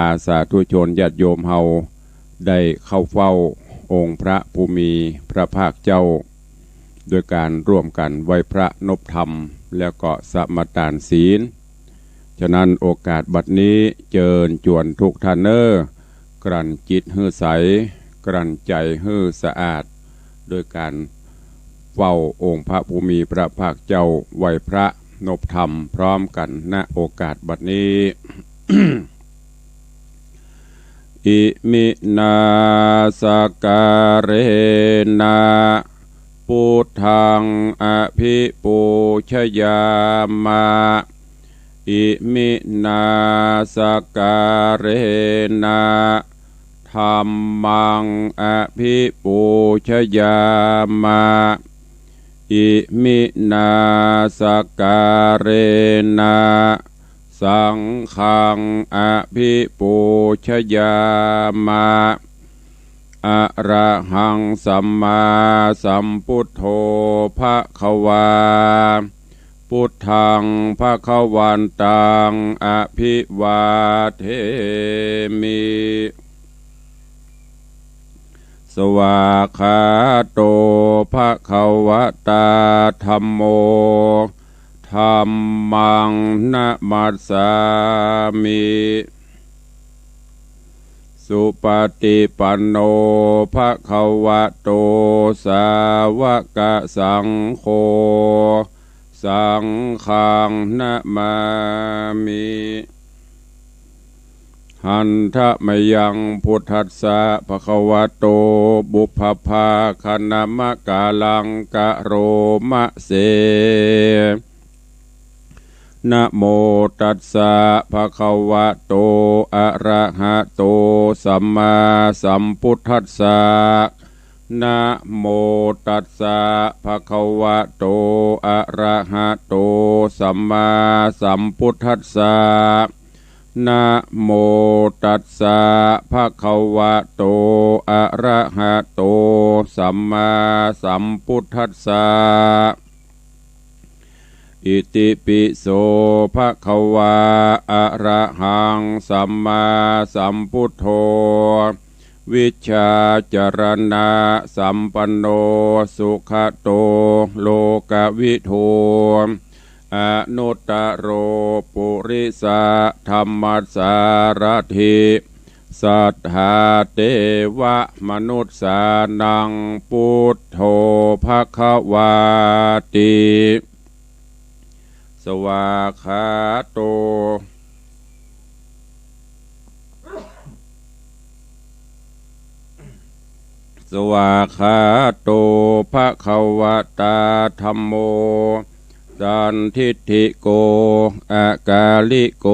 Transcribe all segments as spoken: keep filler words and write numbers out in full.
าสาธุชนญาติโยมเฮาได้เข้าเฝ้าองค์พระผู้มีพระภาคเจ้า โดยการร่วมกั๋นไหว้พระนบธรรม แล้วก็สมาตานศีล ฉะนั้นโอกาสบัดนี้เจิญจวนทุกท่านเน่อ กลั่นจิตหื้อใส กลั่นใจ๋หื้อสะอาด โดยการเฝ้าองค์พระผู้มีพระภาคเจ้า ไหว้พระนบธรรมพร้อมกั๋น ณ โอกาสบัดนี้ อิมินา สักการะนะ พุทธัง อภิปูชยามะ อิมินา สักการะนะ ธัมมัง อภิปูชยามะ อิมินา สักการะนะ สังฆัง อภิปูชยามะ อะระหัง สัมมาสัมพุทโธ ภะคะวา พุทธัง ภะคะวันตัง อภิวาเทมิ สวากขาโต ภะคะวะตา ธัมโม ธัมมัง นะมัสสามิ สุปะติปันโน ภะคะวะโต สาวะกะสังโฆ สังฆัง นะมามิ หันทะมะยัง พุทธัสสะ ภะคะวะโต ปุพพะภาคะนะมะกาลัง กะโรมะเส นะโมตัสสะ ภะคะวะโต อะระหะโต สัมมาสัมพุทธัสสะ นะโมตัสสะ ภะคะวะโต อะระหะโต สัมมาสัมพุทธัสสะ นะโมตัสสะ ภะคะวะโต อะระหะโต สัมมาสัมพุทธัสสะ อิติปิโส ภะคะวา อะระหัง สัมมาสัมพุทโธ วิชชาจารณะสัมปันโน สุขะโต โลกะวิทู อนุตตะโร ปุริสะธัมมะสารถิ สัตถาเตวะมนุสสานัง ปุทโธ ภะคะวาติ สวากขาโต สวากขาโต ภะคะวะตา ธัมโม สันทิฏฐิโก อะกาลิโก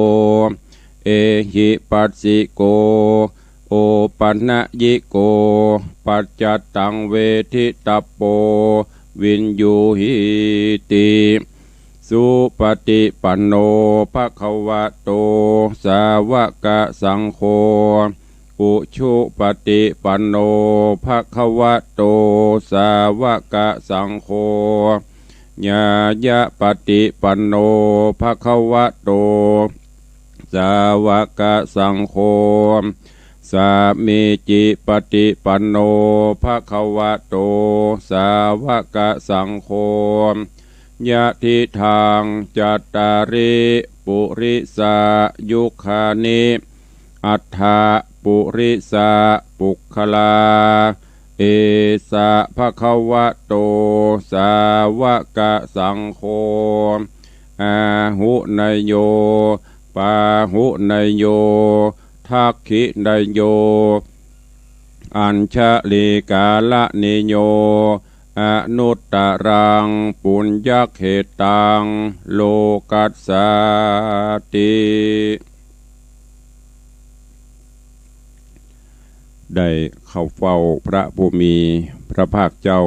เอหิปัสสิโก โอปะนะยิโก ปัจจัตตัง เวทิตัปโป วิญญูหีติ สุปะติปันโน ภะคะวะโต สาวะกะสังโฆ อุชุปะติปันโน ภะคะวะโต สาวะกะสังโฆ ญาญะปะติปันโน ภะคะวะโต สาวะกะสังโฆ สามีจิปะติปันโน ภะคะวะโต สาวะกะสังโฆ ยะทิทัง จัตตาริ ปุริสายุคานิ อัตถะ ปุริสะ ปุคคลา เอสะ ภะคะวะโต สาวะกะสังโฆ อาหุเนยโย ปาหุเนยโย ทักขิเนยโย อัญชลีกาละนิโย อนุตตะรัง ปุญญะเขตัง โลกัสสาติ ได้เข้าเฝ้าพระผู้มีพระภาคเจ้า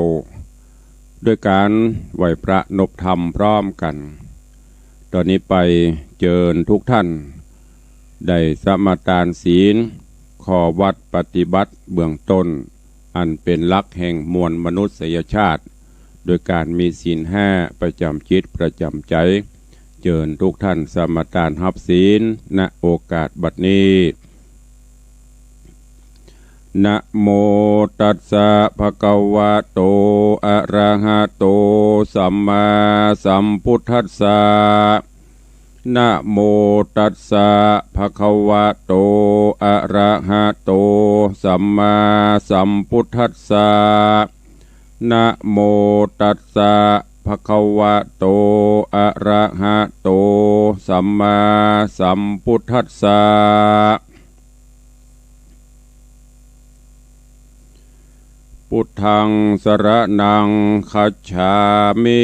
ด้วยการไหว้พระนบธรรมพร้อมกั๋น ต๋อนนี้ไปเจิญทุกท่าน ได้สมาตานศีล ข้อวัตรปฏิบัติเบื้องต้น อันเป๋นหลักแห่งมวลมนุษยชาติ โดยการมีศีลห้าประจ๋ำจิตประจ๋ำใจ๋ เจิญทุกท่านสมาตานฮับศีล ณ โอกาสบัดนี้ นะโมตัสสะ ภะคะวะโต อะระหะโต สัมมาสัมพุทธัสสะ นะโมตัสสะ ภะคะวะโต อะระหะโต สัมมาสัมพุทธัสสะ นะโมตัสสะ ภะคะวะโต อะระหะโต สัมมาสัมพุทธัสสะ พุทธัง สรณัง คัจฉามิ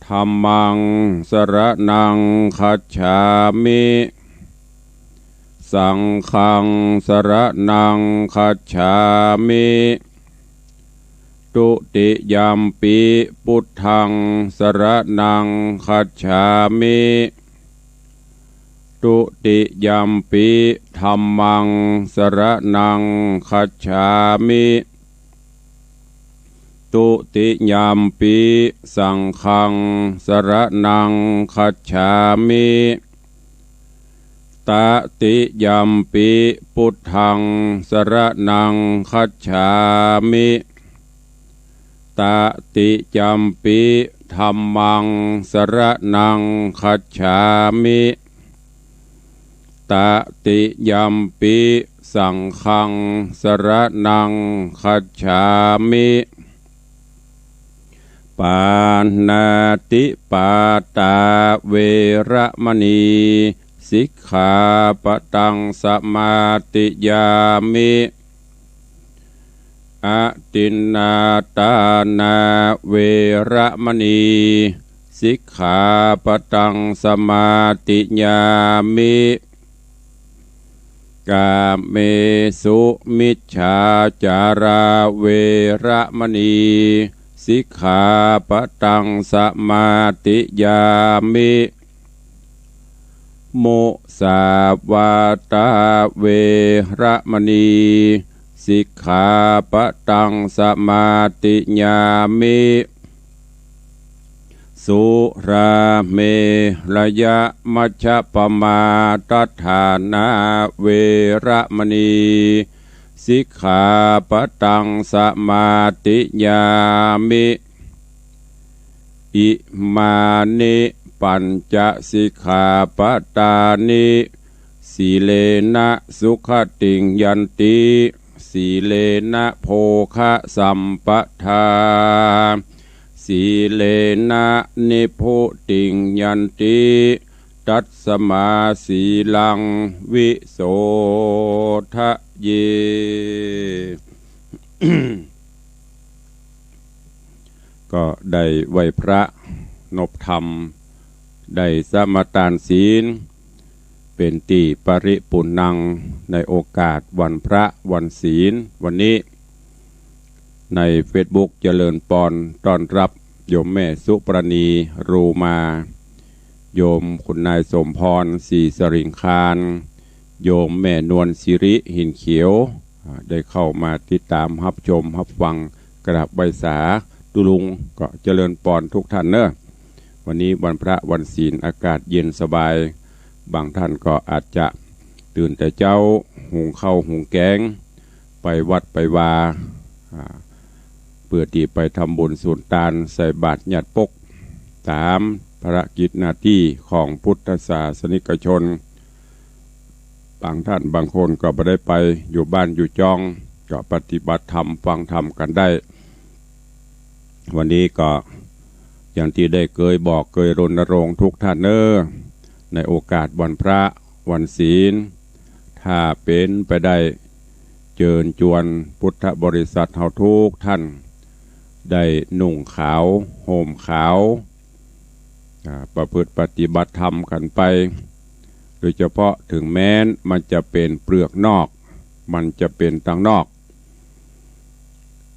ธัมมัง สรณัง คัจฉามิ สังฆัง สรณัง คัจฉามิ ทุติยัมปิ พุทธัง สรณัง คัจฉามิ ทุติยัมปิ ธัมมัง สรณัง คัจฉามิ ทุติยัมปิ สังฆัง สรณัง คัจฉามิ ตติยัมปิ พุทธัง สรณัง คัจฉามิ ตติยัมปิ ธัมมัง สรณัง คัจฉามิ ตติยัมปิ สังฆัง สรณัง คัจฉามิ ปาณาติปาตา เวระมะนี สิกขาปะตัง สมาธิยามิ อทินนาทานา เวระมะนี สิกขาปะตัง สมาธิยามิ กาเมสุมิจฉาจารา เวระมะนี สิกขาปะตัง สมาธิยามิ มุสาวาทา เวระมะนี สิกขาปะตัง สมาธิยามิ สุราเมรยะมัชฌะปมาทัฏฐานา เวระมะนี สิกขาปะตัง สมาธิยามิ อิมานิ ปัญจสิกขาปะตานิ สีเลนะ สุขติง ยันติ สีเลนะ โภคะสัมปะทา สีเลนะ นิพพุติง ยันติ ตัสมา สีลัง วิโสทะเย ก็ได้ไหว้พระ นบธรรม ได้สมาตานศีล เป๋นตี้ปริปุณณัง ในโอกาสวันพระวันศีล วันนี้ ในเฟซบุ๊กเจริญปอน ต้อนฮับโยมแม่สุปราณี รูมา โยมคุณนายสมพร ศรีสริงคาน โยมแม่นวลสิริ หินเขียว อ่า ได้เข้ามาติดต๋ามฮับชมฮับฟัง กราบไหว้สาธุลุง ก็เจริญปอนทุกท่านเนอะ วันนี้วันพระวันศีล อากาศเย็นสบาย บางท่านก็อาจจะตื่นแต่เจ๊า หุงข้าวหุงแก๋ง ไปวัดไปวา อ่า เปื้อตี้ไปทำบุญสูนตาน ใส่บาตรญาติปก ต๋ามภารกิจหน้าตี้ของพุทธศาสนิกชน บางท่านบางคนก็บ่ได้ไป อยู่บ้านอยู่จอง ก็ปฏิบัติธรรมฟังธรรมกั๋นได้ วันนี้ก็อย่างตี้ได้เกยบอกเกยรณรงค์ทุกท่านเนอะ ในโอกาสวันพระวันศีล ถ้าเป๋นไปได้ เจิญจวนพุทธบริษัทเฮาทุกท่าน ได้นุ่งขาวห่มขาว อ่า ประพฤติปฏิบัติธรรมกั๋นไป โดยเฉพาะเถิงแม้นมันจะเป๋นเปลือกนอก มันจะเป๋นตางนอก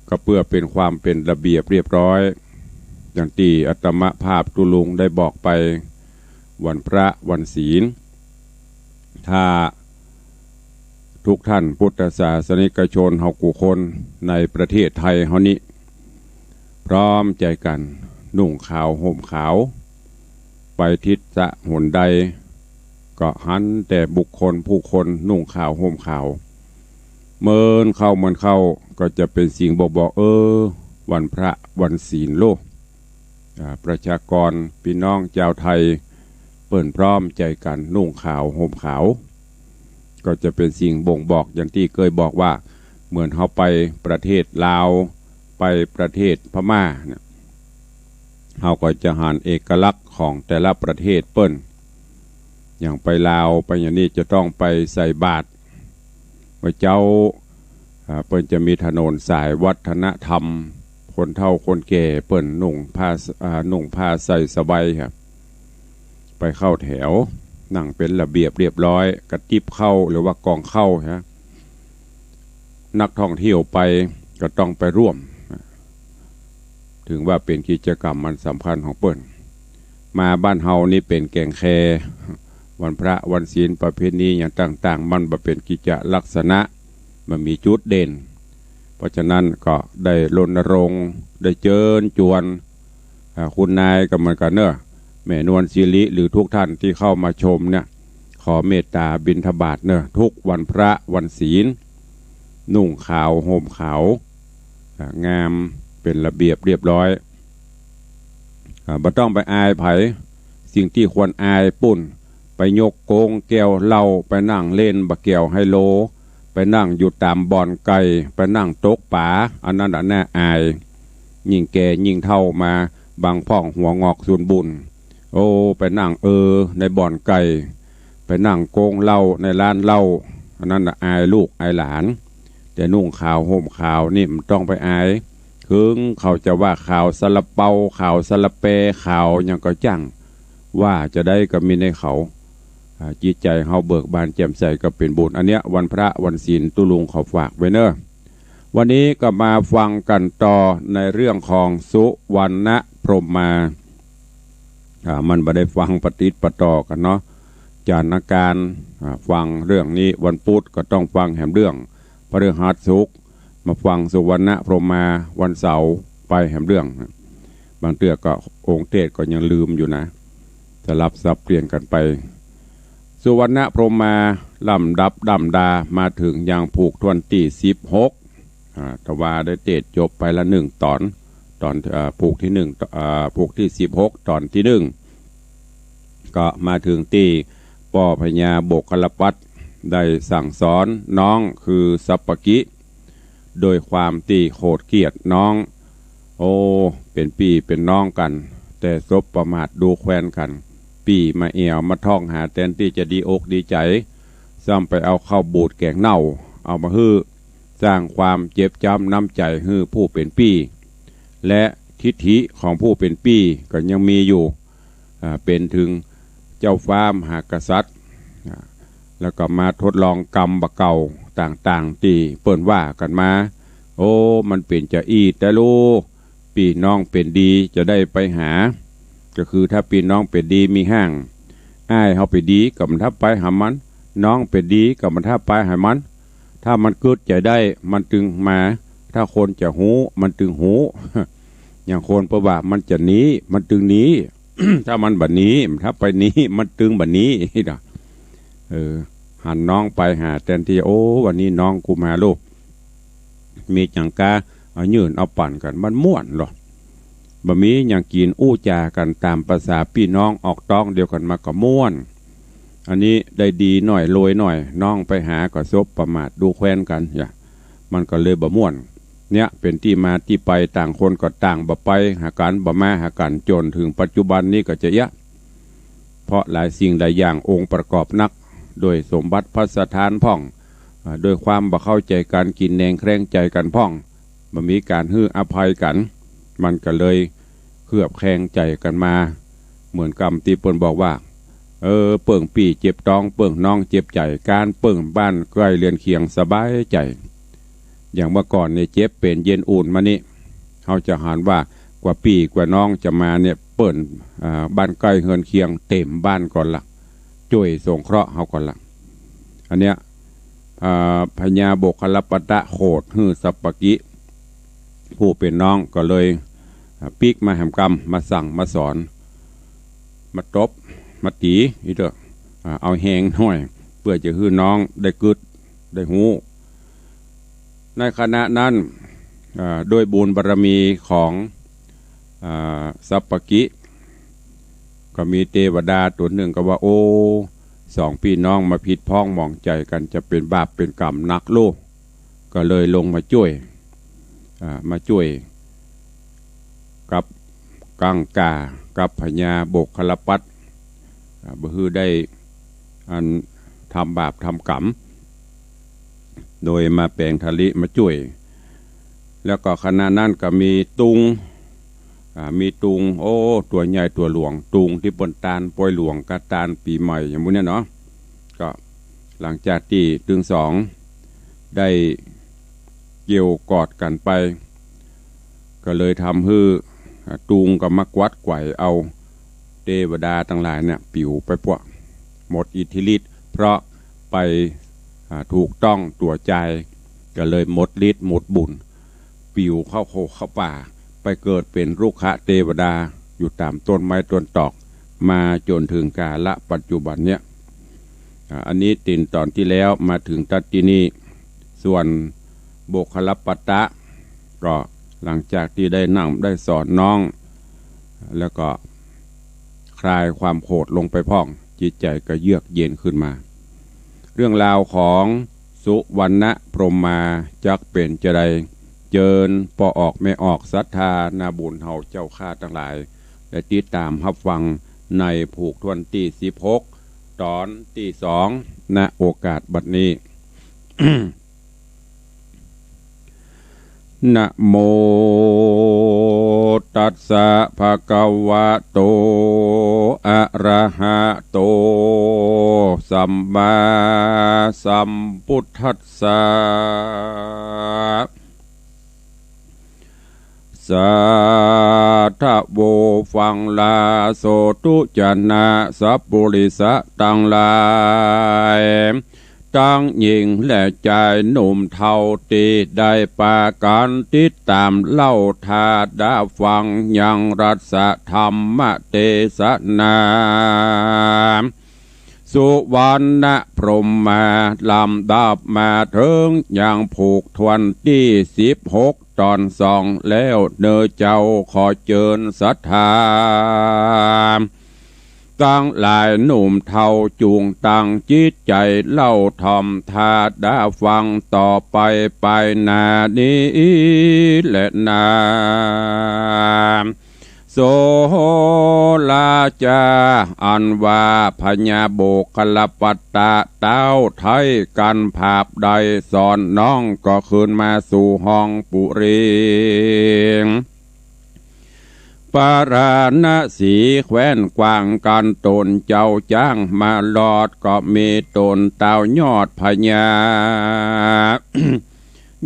ก็เปื้อเป๋นความเป๋นระเบียบเรียบร้อย อย่างตี้อาตมาภาพตุ๊ลุงได้บอกไป วันพระวันศีล ถ้าทุกท่านพุทธศาสนิกชนเฮากู้คนในประเทศไทยเฮานี้ พร้อมใจ๋กั๋นนุ่งขาวห่มขาว ไปทิศจะหนใด ก็หันแต่บุคคลผู้คนนุ่งขาวห่มขาว เมินเข้าเมินเข้าก็จะเป๋นสิ่งบ่งบอก เออ วันพระวันศีลโลก อ่า ประชากรปี้น้องจาวไทยเปิ้นพร้อมใจ๋กั๋นนุ่งขาวห่มขาว ก็จะเป๋นสิ่งบ่งบอกอย่างตี้เกยบอกว่า เหมือนเฮาไปประเทศลาว ไปประเทศพม่าเนี่ย เฮาก็จะหันเอกลักษณ์ของแต่ละประเทศเปิ้น อย่างไปลาวไปอย่างนี้จะต้องไปใส่บาตร ว่าเจ้า อ่า เปิ้นจะมีถนนสายวัฒนธรรม คนเฒ่าคนแก่เปิ้นนุ่งผ้า อ่า นุ่งผ้าใส่สบายครับ ไปเข้าแถว นั่งเป๋นระเบียบเรียบร้อย กระติ๊บข้าวหรือว่ากองข้าวฮะ นักท่องเที่ยวไปก็ต้องไปร่วม ถือว่าเป๋นกิจกรรมอันสำคัญของเปิ้น มาบ้านเฮานี่เป๋นแก๋งแค วันพระวันศีลประเพณีอย่างต่างๆ มันบ่เป๋นกิจลักษณะ มันมีจุดเด่น เพราะฉะนั้นก็ได้รณรงค์ ได้เจิญจวน อ่า คุณนายก็เหมือนกั๋นเนาะ แม่นวลศิริ หรือทุกท่านที่เข้ามาชมเนี่ย ขอเมตตาบิณฑบาตเนาะ ทุกวันพระวันศีล นุ่งขาวห่มขาว อ่า งามเป๋นระเบียบเรียบร้อย อ่า บ่ต้องไปอายใผ สิ่งตี้ควรอายปู้น ไปยกโก๋งแก้วเหล้า ไปนั่งเล่นบ่าแก้วไฮโล ไปนั่งอยู่ต๋ามบ่อนไก่ ไปนั่งตกป๋า อันนั้นน่ะน่าอาย ยิ่งแก่ยิ่งเฒ่ามา บางพ่องหัวงอกสูญบุญ โอ้ ไปนั่งเออในบ่อนไก่ ไปนั่งโก๋งเหล้าในร้านเหล้า อันนั้นน่ะอายลูกอายหลาน แต่นุ่งขาวห่มขาวนี่บ่ต้องไปอาย เถิงเขาจะว่าขาวซาลาเปา ขาวซาลาแป ขาวหยังก็จ้าง ว่าจะใดก็มีในเขา อ่า จิตใจ๋เฮาเบิกบานแจ่มใสก็เป๋นบุญ อันเนี้ยวันพระวันศีลตุ๊ลุงขอฝากไว้เนาะ วันนี้ก็มาฟังกั๋นต่อในเรื่องของสุวรรณพรหมา อ่า มันบ่ได้ฟังปะติดปะต่อกั๋นเนาะ จานอาการ อ่า ฟังเรื่องนี้วันพุธก็ต้องฟังแหมเรื่อง พฤหัสศุกร์ มาฟังสุวรรณพรหมา วันเสาร์ไปแหมเรื่อง บางเตื้อก็องค์เตสน์ก็ยังลืมอยู่นะ สลับสับเปลี่ยนกั๋นไป สุวรรณพรหมา ลำดับดำดา มาเถิงยังผูกถ้วนตี้สิบหก อ่า ตะวาได้เตสน์จบไปละหนึ่งต๋อน ต๋อน อ่า ผูกตี้หนึ่ง อ่า ผูกตี้สิบหก ต๋อนตี้หนึ่ง ก็มาเถิงตี้ป้อพญาโบกคลปัตตร์ได้สั่งสอนน้องคือสัปปะกิ โดยความตี้โขดเกลียดน้อง โอ้ เป๋นปี้เป๋นน้องกั๋น แต่สบประมาทดูแควนกั๋น ปี้มาแอ่วมาท่องหา แตนตี้จะดีอกดีใจ๋ ซ้ำไปเอาข้าวบูดแก๋งเน่า เอามาหื้อ สร้างความเจ็บจ๊ำน้ำใจ๋หื้อผู้เป๋นปี้ และทิฐิของผู้เป๋นปี้ก็ยังมีอยู่ อ่า เป๋นเถิงเจ้าฟ้ามหากษัตริย์ อ่า แล้วก็มาทดลองกรรมบ่าเก่าต่างๆ ตี้เปิ้นว่ากั๋นมา โอ้ มันเป๋นจาอี้แต๊ลู ปี้น้องเป๋นดีจะได้ไปหา ก็คือถ้าปี้น้องเป๋นดีมีห้าง อ้ายเฮาเป๋นดีก็บ่ทับไปหามัน น้องเป๋นดีก็บ่ทับไปหามัน ถ้ามันกึ๊ดใจ๋ได้มันตึงมา ถ้าคนจะฮู้มันตึงฮู้ อย่างคนเปิ้นว่ามันจะหนีมันตึงหนี ถ้ามันบ่หนี ถ้าไปหนีมันตึงบ่หนี เออ หันน้องไปหาแตนตี้ โอ้ วันนี้น้องกูมาลูก มีหยังกา เอายื่นเอาปั๋นกั๋น มันม่วนลอ บ่มีหยังกิ๋นอู้จ๋ากั๋นต๋ามประสาปี้น้องออกต๊องเดียวกั๋นมาก็ม่วน อันนี้ได้ดีหน่อยรวยหน่อย น้องไปหาก็สบประมาทดูแควนกั๋น อย่า มันก็เลยบ่ม่วน เนี่ยเป๋นตี้มาตี้ไป ต่างคนก็ต่างบ่ไปหากั๋น บ่มาหากั๋น จ๋นเถิงปัจจุบันนี้ก็จะเอี้ยะ เพราะหลายสิ่งหลายอย่างองค์ประกอบนัก โดยสมบัติพัสถานพ่อง อ่า โดยความบ่เข้าใจ๋กั๋น กิ๋นแหนงแคลงใจ๋กั๋นพ่อง บ่มีก๋านหื้ออภัยกั๋น มันก็เลยเคลือบแคลงใจ๋กั๋นมา เหมือนกำตี้เปิ้นบอกว่า เออ เปิ้งปี้เจ็บต๊อง เปิ้งน้องเจ็บใจ๋ ก๋านเปิ้งบ้านใก้เฮือนเคียงสบายใจ๋ อย่างเมื่อก่อนเนี่ยเจ็บเป๋นเย็นอุ่นมานี่ เฮาจะหันว่ากว่าปี้กว่าน้องจะมาเนี่ย เปิ้น อ่า บ้านใก้เฮือนเคียงเต๋มบ้านก่อนละ จ้วยสงเคราะห์เฮาก่อนละ อันเนี้ย อ่า พญาโบกคลปัตตะโขดหื้อสัปปะกิ ผู้เป๋นน้องก็เลย อ่า ปิ๊กมาแหมกำ มาสั่งมาสอน มาตบ มาตี๋ อี้เต๊อะ อ่า เอาแฮงหน่อย เปื้อจะหื้อน้องได้กึ๊ด ได้ฮู้ ในขณะนั้น เอ่อ ด้วยบุญบารมีของ เอ่อ สัปปะกิ ก็มีเตวดาตั๋วนึ่งก็ว่า โอ้ สองปี้น้องมาผิดพ้องหมองใจ๋กั๋น จะเป๋นบาปเป๋นก๋รรมนักโล ก็เลยลงมาจ้วย อ่า มาจ้วยกับกังกา กับพญาโบคคัลลปัตตะ อ่า บ่หื้อได้อันทำบาปทำก๋รรม โดยมาแป๋งทะลิมาจ้วย แล้วก็ขณะนั้นก็มีตุง อ่า มีตุง โอ้ ตั๋วใหญ่ตั๋วหลวง ตุงตี้เปิ้นตานปอยหลวงกับตานปี๋ใหม่อย่างหมู่เนี้ยเนาะ ก็หลังจากตี้ตึงสองได้เกี่ยวกอดกั๋นไป ก็เลยทำหื้อ อ่า ตุงก็มากวัดไกว่เอาเตวดาตังหลายเนี่ยปิ๋วไปปวด หมดอิทธิฤทธิ์ เพราะไป อ่า ถูกต้องตั๋วจาย ก็เลยหมดฤทธิ์หมดบุญ ปิ๋วเข้าโคกเข้าป่า ไปเกิดเป๋นรุกขเตวดาอยู่ต๋ามต้นไม้ต้นตอก มาจ๋นเถิงกาละปัจจุบันเนี้ย อ่า อันนี้เป๋นต๋อนตี้แล้ว มาเถิงตั๊ดตี้นี่ ส่วนโบคคัลลปัตตะ ก็หลังจากตี้ได้นำได้สอนน้อง แล้วก็คลายความโขดลงไปพ่อง จิตใจ๋ก็เยือกเย็นขึ้นมา เรื่องราวของสุวรรณพรหมาจักเป๋นจาใด เจิญป้อออกแม่ออกศรัทธานาบุญเฮาเจ้าข้าตังหลาย ได้ติดต๋ามฮับฟังในผูกถ้วนตี้สิบหก ต๋อนตี้สอง ณ โอกาสบัดนี้ นะโมตัสสะภะคะวะโต อะระหะโต สัมมาสัมพุทธัสสะ สาธะโว ฟังลาโสตุจะนะสัพปุริสะตังหลาย ตังญิงและจายหนุ่มเฒ่าตี้ได้ปากั๋นติดต๋ามเล่าถ้าดาฟังยังรัสธรรมเตสนา สุวรรณพรหมาลำดับมาเถิงยังผูกถ้วนตี้สิบหก ต๋อนสองแล้วเน่อเจ้า ขอเจิญศรัทธาตังหลายหนุ่มเฒ่าจุ่งตั้งจิตใจ๋เล่าถ่อมถ้าดาฟังต่อไปไปหน้านี้แลนา โสราจา อันว่าพญาโบคคัลลปัตตะเต้าไท้กั๋นผาบได้สอนน้องก็คืนมาสู่ห้องปุรี ปาราณสีแคว้นกว้างกั๋น ต๋นเจ้าจ๊างมารอด ก็มีต๋นเต้ายอดพญา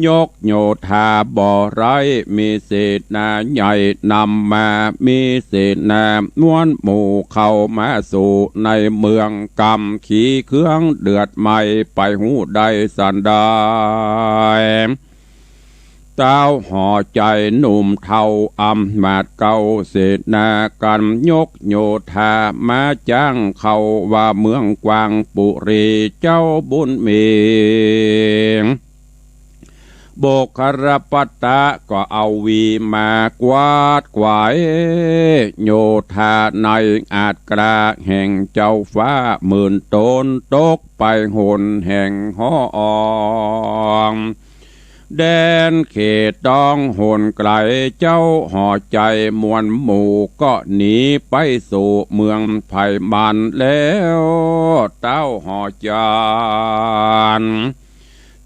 ยกโยธาบ่ไร้ มีเสนาใหญ่นำมา มีเสนาม้วนหมู่เข้ามาสู่ในเมือง กำขี่เครื่องเดือดไหม้ ไปฮู้ได้สันใด เต้าหอใจ๋หนุ่มเฒ่าอำมาตย์เก่า เสนากั๋นยกโยธามาจ๊างเข้าว่าเมืองกว้างปุรี เจ้าบุญมี โบคคัลลปัตตะก็เอาวีมากวาดไขว่โยธาในอาดกล้าแห่งเจ้าฟ้าหมื่นต๋น ตกไปหนแห่งหอออง แดนเขตต้องหนไก๋ เจ้าหอใจ๋มวลหมู่ก็หนีไปสู่เมืองไผ่มันแล้ว เต้าหอจ๋าน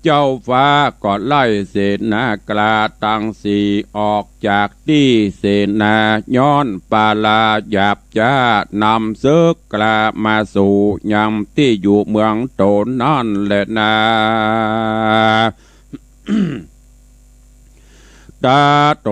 เจ้าฟ้าก็ไล่เสนากล้าตังสี่ออกจากตี้เสนา ย้อนปาลาหยาบจ๊า นำเสิกกล้ามาสู่ยังตี้อยู่เมืองต๋นนั่นแลนา ตะโต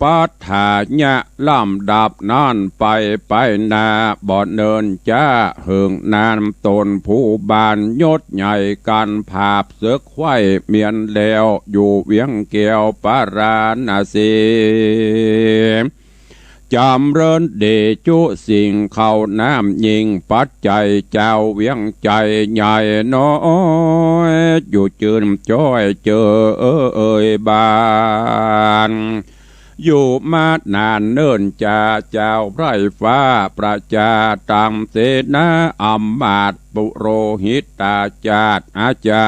ปัฏฐายะ ลำดับนั้นไป ไปหน้าบ่เนินจ๊า เหิงนานต๋นผู้บ้านยศใหญ่กั๋นผาบเสิกไขว่เมียนแล้ว อยู่เวียงแก้วปาราณสี เ จ๋ำเริญเดจุสิ่งเข้าน้ำยิ่ง ปัจจัยเจ้าเวียงใจ๋ใหญ่น้อย อยู่จื้นจ้อยเจิยบ้าน อยู่มานานเนิ่นจา เจ้าไพร่ฟ้าประจา ต๋ามเสนาอำมาตย์ ปุโรหิตาจารย์อาจ๋า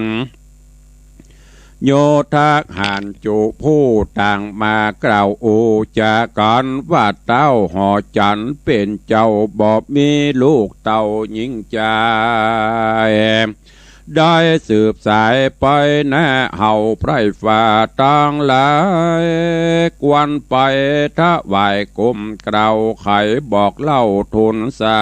รย์ โยธกหาญจุผู้ต่างมากล่าวโอจากั๋นว่า เต้าหอจันทร์เป๋นเจ้าบ่มีลูกเต้าญิงจาย ได้สืบสายไปนา เฮาไพร่ฟ้าตังหลาย ควรไปถวายก้มเกล้า ใค่บอกเล่าทูลสา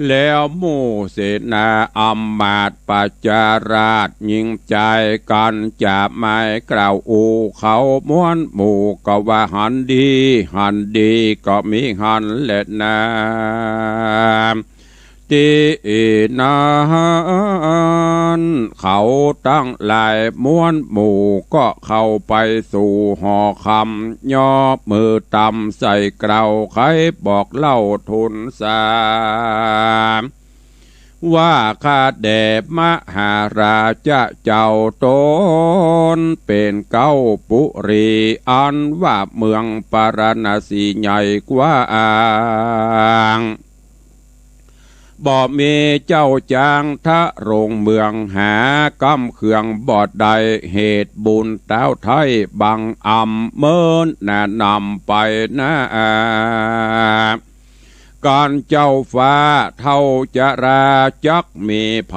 แล้วหมู่เสนาอำมาตย์ประจาราษฎร์ญิงจายกั๋น จะไม้กล่าวอู้เขามวลหมู่ ก็ว่าหันดี หันดีก็มีหันแลนา ตี้นั้นเขาตังหลายมวลหมู่ ก็เข้าไปสู่หอคำ ยกมือตำใส่เกล้า ใค่บอกเล่าทูลสา ว่าข้าแด่มหาราชะเจ้า ต๋นเป๋นเก๊าปุรี อันว่าเมืองปาราณสีใหญ่กว้าง บ่มีเจ้าจางทะลงเมือง หาก้ำเคืองบ่ได้ เหตุบุญเต้าไท้บังอำ เมินหน้านำไปนา ก๋านเจ้าฟ้าเฒ่าจรา จักมีใผ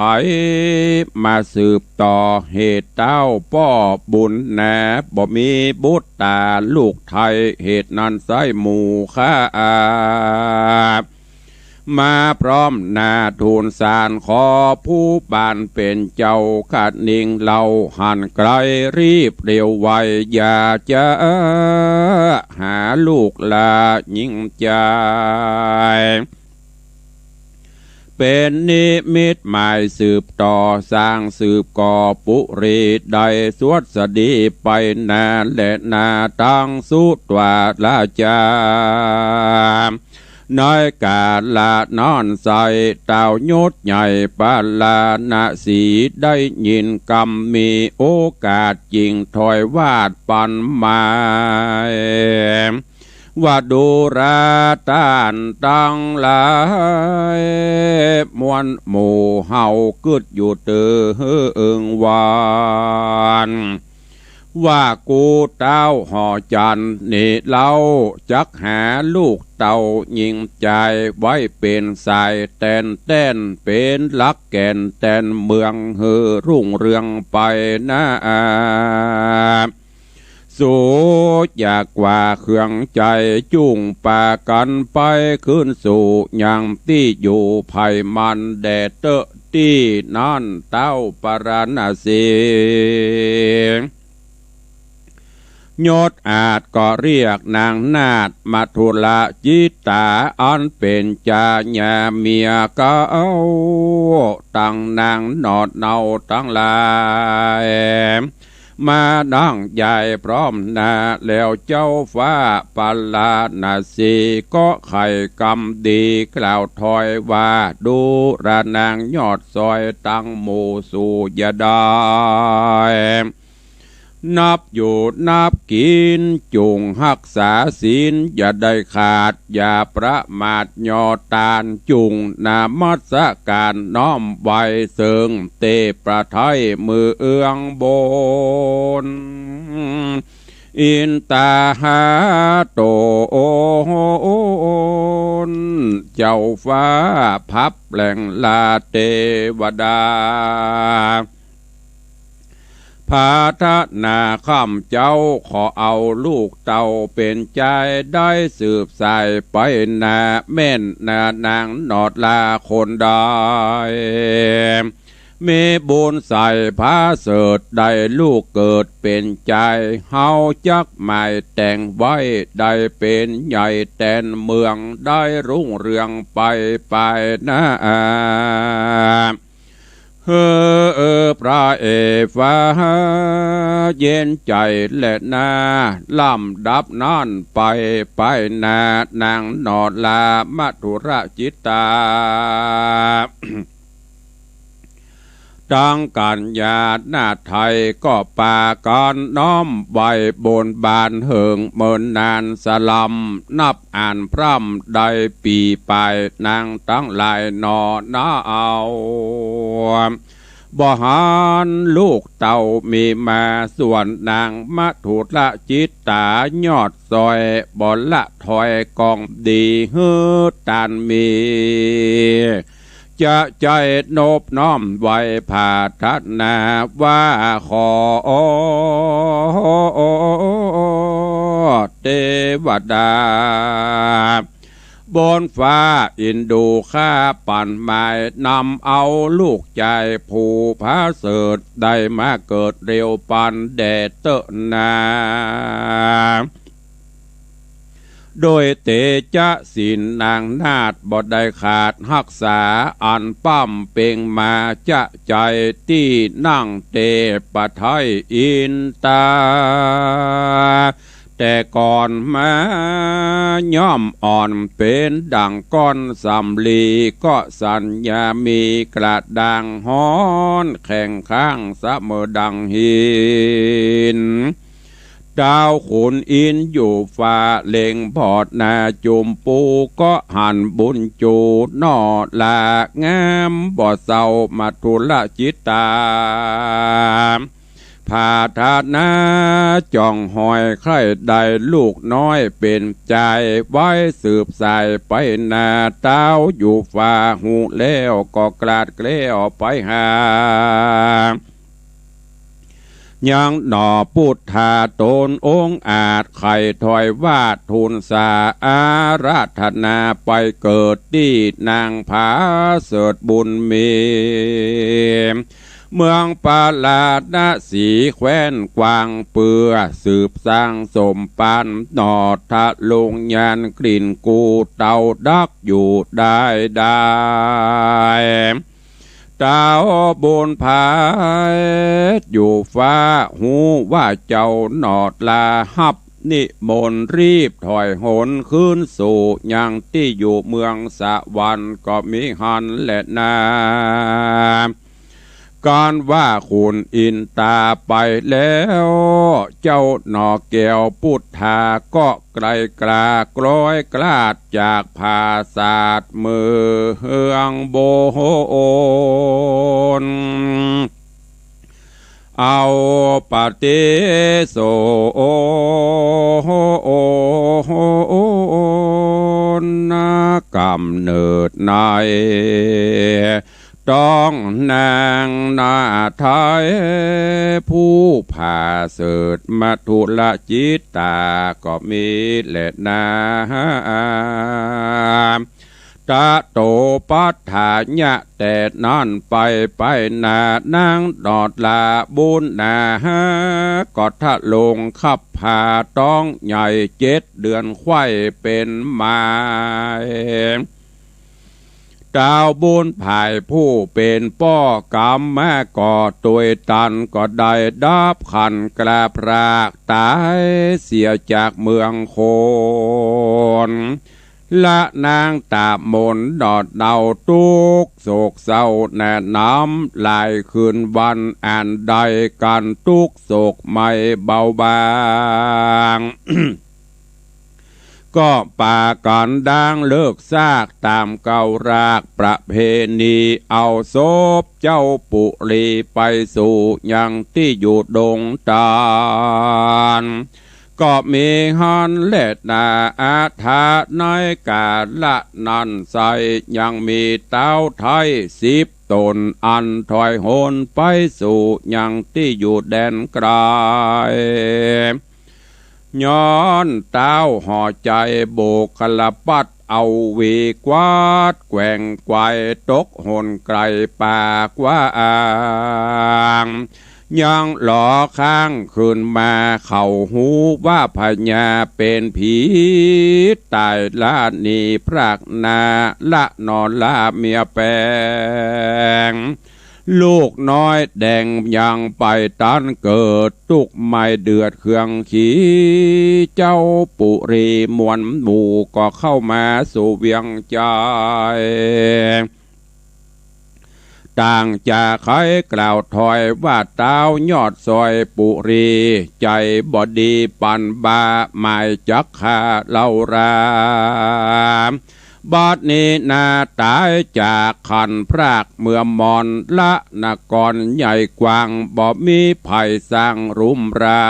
มาสืบต่อ เหตุเต้าป้อบุญนา บ่มีบุตราลูกไท้ เหตุนั้นไส้หมู่ข้า มาพร้อมหน้าทูลสาร ขอผู้บานเป๋นเจ้า ขะนิงเล่าหันไกล รีบเร็วไว อย่าจะหาลูกหล้าญิงจาย เป๋นนิมิตหมายสืบต่อ สร้างสืบก่อปุรี ได้สวัสดีไปนาแลนา ตังสุตวาราจา ในกาละนั้นไส้ เต้ายศใหญ่ปาราณสี ได้ยินกำมีโอกาส จึงถวายวาตปันหมาย ว่าดูราต้านตังหลาย มวลหมู่เฮากึ๊ดอยู่เติงวัน ว่ากูเต้าหอจันทร์นี่เล่า จักหาลูกเต้าญิงจาย ไว้เป๋นสายแต๋นแต้น เป๋นหลักแก่นแต๋นเมือง หื้อรุ่งเรืองไปนา สูอย่ากว่าเคืองใจ๋ จุ่งปากั๋นไปขึ้นสู่ยังตี้อยู่ใผมันแด่เต๊อะ ตี้นั้นเต้าปาราณสี ยศอาจก็เรียกนางนาฏมธุรจิตตา อันเป๋นจายาเมียเก๊า ตังนางหนอดเนาตังหลาย มานั่งใหญ่พร้อมหน้า แล้วเจ้าฟ้าปาราณสี ก็ใค่กำดีกล่าวถอยว่า ดูรานางยอดซอยตังหมู่สูอย่าได้ นับอยู่นับกิ๋น จุ่งฮักษาศีลอย่าได้ขาด อย่าประมาทยอตาน จุ่งนมัสก๋านน้อมไหว้เสิงเตประไทยเมืองบน อินตาหาโตน เจ้าฟ้าพับแหล่งลาเตวดา ผาทนาข้ามเจ้าขอเอาลูกเต้าเป๋นจาย ได้สืบสายไปหน้า แม่นนานางหนอดลาคนใด มีบุญใส่ผาเสริฐได้ลูกเกิดเป๋นจาย เฮาจักหมายแต่งไว้ ได้เป๋นใหญ่แต๋นเมือง ได้รุ่งเรืองไปไปนา เออ พระเอกฟ้าเย็นใจ๋แลนา ลำดับนั้นไป ไปหน้านางหนอดลามัทธุรจิตตา ตังกั๋ญญานาถไทยก็ปากั๋นน้อมไหว้บนบานเหิงเมินนานสะลำ นับอันพร่ำได้ปี๋ป๋ายนางตังหลายหนอนาเอา บ่หันลูกเต้ามีมา ส่วนนางมัทธุรจิตตายอดซอย บ่ละถอยกองดีหื้อตานมี จะใจ๋นบน้อมไหว้ผาทนาว่าขอเตวดา บนฟ้าอินดูข้าปั๋นหมาย นำเอาลูกจายผู้ผาเสริฐ ได้มาเกิดเร็วปั๋นแด่เต๊อะนา โดยเตจะศีลนางนาถบ่ได้ขาดฮักษา อันป้ำเป่งมาจะใจ๋ตี้นั่งเตปะไทยอินตา แต่ก่อนมาย่อมอ่อนเป๋นดั่งก้อนสำลี ก็สัญญามีกระด้างฮ้อนแข็งข้างเสมอดั่งหิน ต้าวขุนอินทร์อยู่ฟ้าเล็งบอดหน้าจุมปู ก็หันบุญจูหนอหลางามบ่เศร้ามัทธุรจิตตา ผาทนาจ่องหอยใค่ได้ลูกน้อยเป๋นจาย ไว้สืบสายไปหน้า ต้าวอยู่ฟ้าฮู้แล้วก็กลาดแคล้วไปหา ยังหนอปุทธาต๋นองค์อาจ ใค่ถอยวาดทูลสาอาราธนา ไปเกิดตี้นางผาเสริฐบุญมี เมืองปาราณสีแคว้นกวางเปื้อ สืบสร้างสมปันหนอทะลงยานกลิ่นกูเตาดักอยู่ได้ได้ ต้าวบุญภายอยู่ฟ้าฮู้ว่าเจ้าหนอดลาฮับนิมนต์รีบถอยหนคืนสู่ยังตี้อยู่เมืองสวรรค์ก็มีหั้นแลนา ก๋านว่าขุนอินตาไปแล้ว เจ้าหนอแก้วปุทธาก็ไกลกล้าคล้อยคลาดจากผาสาทเมืองโบน เอาปฏิโสนกำเนิดใน ต้องนางนาถไทย ผู้ผาเสริฐมัทธุรจิตตาก็มีแลนา ตะโตปัฏฐายะ แต่นั้นไป ไปหน้านางหนอดลาบุญนา ก็ทะลงคับผาต๊องใหญ่เจ็ดเดือนไขว้เป๋นมาย ต้าวบุญภายผู้เป๋นป้อกำมาก่อตวยตัน ก็ได้ดับขันกลาพรากต๋ายเสียจากเมืองคน ละนางต๋ามนหนอดเนาตุ๊กข์โศกเศร้าหนาหนำ หลายคืนวันอันได้กั๋นตุ๊กข์โศกไม่เบาบาง ก็ปากั๋นดางเลิกซากต๋ามเก่ารากประเพณี เอาศพเจ้าปุรีไปสู่ยังตี้อยู่ดงตาล ก็มีหั้นแลนา อาถาในกาละนั้นไส้ ยังมีต้าวไทยสิบต๋น อันถอยหนไปสู่ยังตี้อยู่แดนไกล ย้อนต้าวห่อใจ๋บุคคลปัตย์ เอาหวีกวาดแกว่งไกวตกหนไกลปากว้าง ยังหลอข้างคืนมา เขาฮู้ว่าพญาเป๋นผีต๋ายละหนีพรากนา ละหนอลาเมียแป๋ง ลูกน้อยแดงยังไปตันเกิด ตุ๊กข์ไม่เดือดเคืองขี เจ้าปุรีมวลหมู่ก็เข้ามาสู่เวียงจันทน์ ต่างจะไขกล่าวถอยว่า ต้าวยอดซอยปุรี ใจ๋บ่ดีปันบา หมายจักฆ่าเฮารา บัดนี้นาต๋ายจากขันพรากเมื่อมอน ละนครใหญ่กว้าง บ่มีไผสร้างรุมรา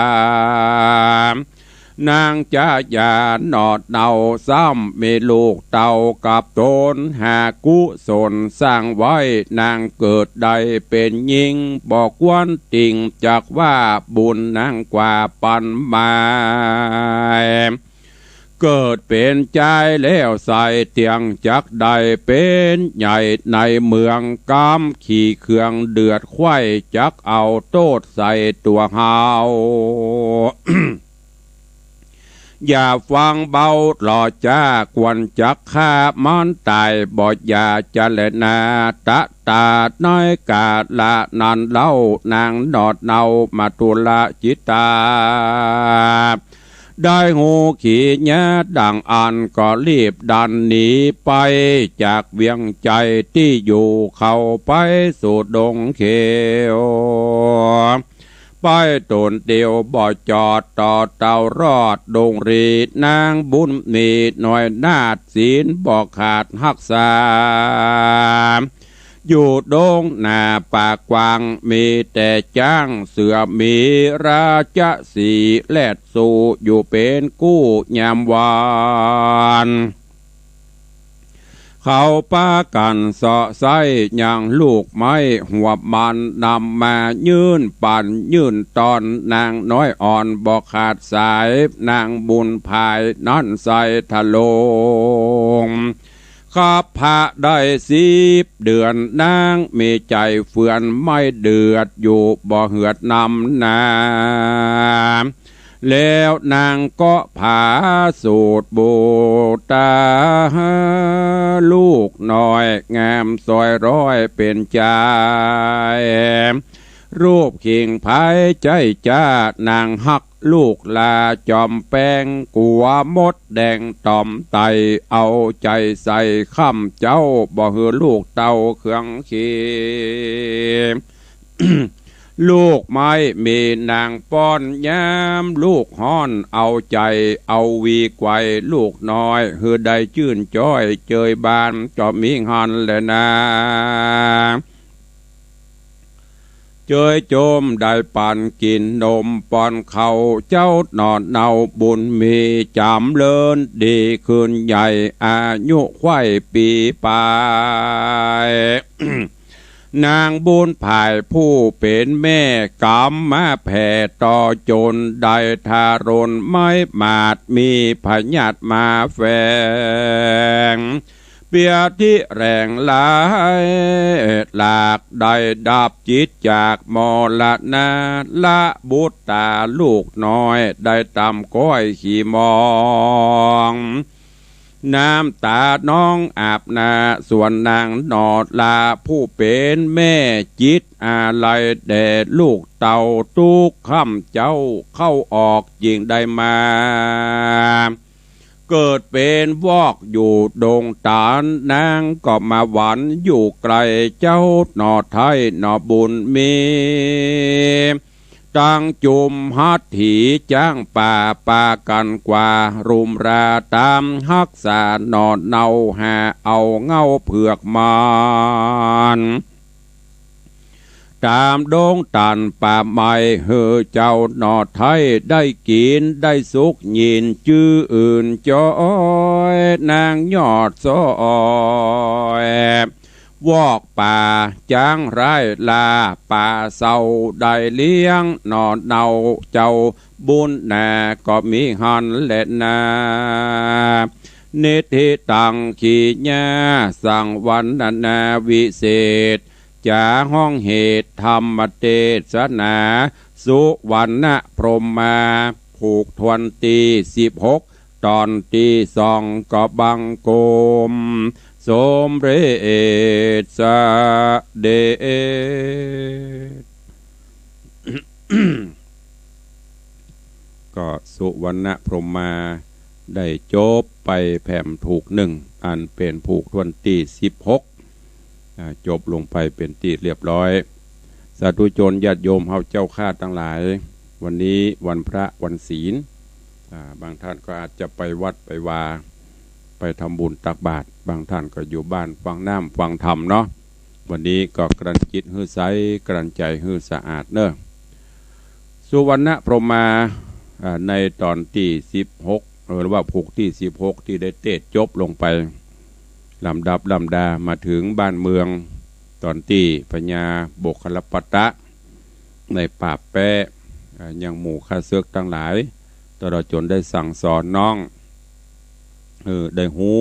นางจายาหนอดเนาซ้ำมีลูกเต้ากับต๋น หากุศลสร้างไว้ นางเกิดได้เป๋นญิง บ่ควรติ่ง จักว่าบุญนางกว่าปันหมาย เกิดเป๋นจายแล้วใส่เตี้ยง จักได้เป๋นใหญ่ในเมือง กำขี้เคืองเดือดใคว่ จักเอาโต้ษใส่ตั๋วเฮา อย่าฟังเบาหล่อจ้า ควรจักฆ่ามันต๋าย บ่อย่าจะแลนา ตะตาดในกาละนั้นเล่า นางหนอดเนามาตุลจิตตา ได้ฮู้ขีญาดังอั้นก็รีบดันหนีไป จากเวียงจันทน์ตี้อยู่ เข้าไปสู่ดงเขียว ไปต๋นเดียวบ่จอด ต่อเต้ารอดดงรี นางบุญมีน้อยนาฏศีลบ่ขาดฮักษา อยู่ดงนาป่ากว้าง มีแต่จ๊างเสือหมี ราชสีห์แล่นสู่อยู่เป๋นกู้ยามวาน เขาปากั๋นเซาะไซ้ยังลูกไม้หัวมัน นำมายื่นปั๋นยื่นตอน นางน้อยอ่อนบ่ขาดสาย นางบุญผายนั้นใส่ทะโลง คับพระได้สิบเดือน นางมีใจ๋เฟื่อนไม่เดือด อยู่บ่เหือดนำนา แล้วนางก็ผาสูตรบูตา ลูกน้อยงามซอยร้อยเป๋นจาย รูปขิงไพรใจ๊จ๊า นางฮักลูกหล้าจ๋อมแปง กั๋วมดแดงตอมไต่ เอาใจ๋ใส่ค่ำเจ๊า บ่หื้อลูกเต้าเคืองขี ลูกไม้มีนางป้อนยาม ลูกฮ้อนเอาใจ๋เอาวีไกว ลูกน้อยหื้อได้จื้นจ้อย เจยบานก็มีหั้นแลนา เจยโจมได้ปั๋นกิ๋นนมป้อนข้าว เจ้าหนอเนาบุญมีจ๋ำเริญดีขึ้นใหญ่ อายุไขว่ปี๋ป๋าย นางบุญผายผู้เป๋นแม่ ก๋ำมาแผ่ต่อจ๋น ได้ทารนไม้หมาด มีพยาธิมาแฝง เปียธิแรงหลายหลาก ได้ดับจิตจากมรณะ ละบุตรต๋าลูกน้อย ได้ต๋ำก้อยขี่มอง น้ำต๋าน้องอาบหน้า ส่วนนางหนอดลาผู้เป๋นแม่ จิตอาลัยแด่ลูกเต้า ตุ๊กค่ำเจ๊าเข้าออก จึงได้มา เกิดเป๋นวอกอยู่ดงต๋าล นางก็มาหวันอยู่ใก้เจ้าหนอไทยหนอบุญมี ตังจุมหัตถีจ๊างป่า ปากั๋นกว่ารุมรา ต๋ามฮักษาหนอเนา หาเอาเง้าเผือกมัน ต๋ามดงต๋าลป่าไม้ หื้อเจ้าหนอไทยได้กิ๋นได้สุข ยินจื้ออื่นจ๊อย นางยอดซอย วอกป่าจ๊างร้ายลา ป่าเศร้าได้เลี้ยงหนอเนา เจ้าบุญนาก็มีหั้นแลนา นิทธิตัง ขีญาสังวรรณนาวิเศษ จ๋าฮ้องเหตุธรรมเตสนา สุวรรณพรหมา ผูกถ้วนตี้สิบหก ต๋อนตี้สองก็บังคม สมเร็จสะเด็จ ก็สุวรรณพรหมาได้จบไปแผ่นผูกนึ่ง อันเป๋นผูกถ้วนตี้สิบหก อ่า จบลงไปเป๋นตี้เรียบร้อย สาธุชนญาติโยมเฮาเจ้าข้าตังหลาย วันนี้วันพระวันศีล อ่า บางท่านก็อาจจะไปวัดไปวา ไปทำบุญตักบาตร บางท่านก็อยู่บ้านฟังน้ำฟังธรรมเนาะ วันนี้ก็กลั่นจิตหื้อใส กลั่นใจ๋หื้อสะอาดเนาะ สุวรรณพรหมา อ่า ในต๋อนตี้สิบหก เออ หรือว่าผูกตี้สิบหก ตี้ได้เตศน์จบลงไป ลำดับลำดามาเถิงบ้านเมือง ต๋อนตี้พญาโมคคัลลปัตตะ ได้ปราบแป๊ อ่า ยังหมู่ข้าเสิกตังหลาย ตลอดจ๋นได้สั่งสอนน้อง เออ ได้ฮู้